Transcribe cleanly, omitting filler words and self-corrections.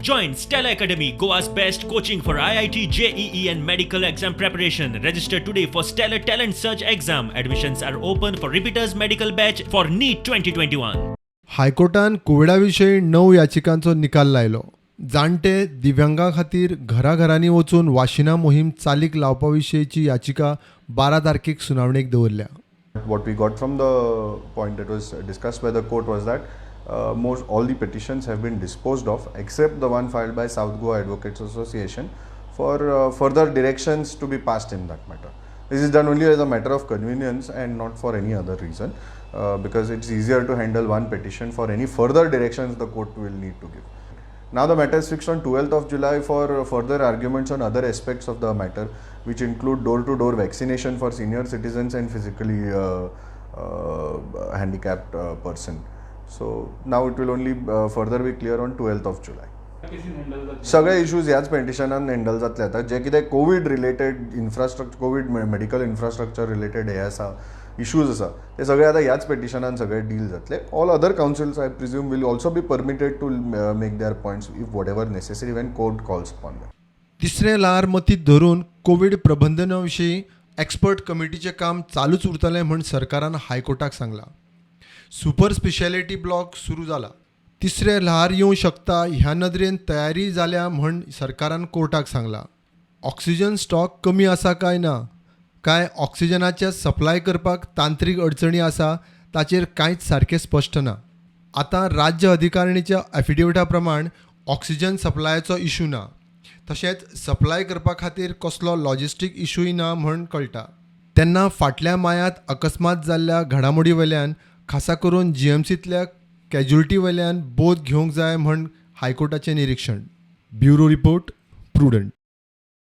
Join Stellar Academy, Goa's best coaching for IIT, JEE, and medical exam preparation. Register today for Stellar Talent Search exam. Admissions are open for repeaters medical batch for NEET 2021. हायकोर्टान कोविडा विशीं णव याचिकांचो निकाल लायलो. जाणटे, दिव्यांगा खातीर घराघरांनी वचून वाशिना मोहीम चालीक लावपा विशींची याचिका 12 तारखेक सुनावणेक दवरल्या. What we got from the point that was discussed by the court was that most all the petitions have been disposed of except the one filed by South Goa Advocates Association for further directions to be passed in that matter. This is done only as a matter of convenience and not for any other reason, because it's easier to handle one petition for any further directions the court will need to give. Now the matter is fixed on 12th of July for further arguments on other aspects of the matter, which include door-to-door vaccination for senior citizens and physically handicapped person. So now it will only further be clear on 12th of July. सगळे issues ह्याच पेटिशनान handle जातले. आतां जे कितें Covid related infrastructure, Covid medical infrastructure related हे आसा, issues आसा, ते सगळे आतां ह्याच पेटिशनान सगळे डील जातले. All other counsels, I presume, will also be permitted to make their points if whatever necessary when court calls upon them. तिसरें ल्हार मतींत धरून कोवीड प्रबंधना विशीं एक्सपर्ट कमिटीचें काम चालूच उरतलें म्हूण सरकारान हायकोर्टाक सांगलां. सुपर स्पेशालिटी ब्लॉक सुरू जाला. तिसरें ल्हार येवं शकता ह्या नदरेन तयारी जाल्या म्हूण सरकारान कोर्टाक सांगलां. ऑक्सिजन स्टॉक कमी आसा काय ना, काय ऑक्सिजनाचे सप्लाय करपाक तांत्रीक अडचणी आसा, ताचेर कांयच सारकें स्पश्ट ना. आतां राज्य अधिकारिणीच्या एफिडेविटा प्रमाण ऑक्सिजन सप्लायाचो इशू ना, तशेंच सप्लाय करपा खातीर कसलो लॉजिस्टीक इशूय ना म्हण कळटा. तेन्ना फाटल्या मायांत अकस्मात जाल्ल्या घडामोडी वयल्यान, खासा करून जीएमसींतल्या कॅज्युलिटी वयल्यान बोध घेवंक जाय म्हण हायकोर्टाचें निरिक्षण. Bureau report, Prudent.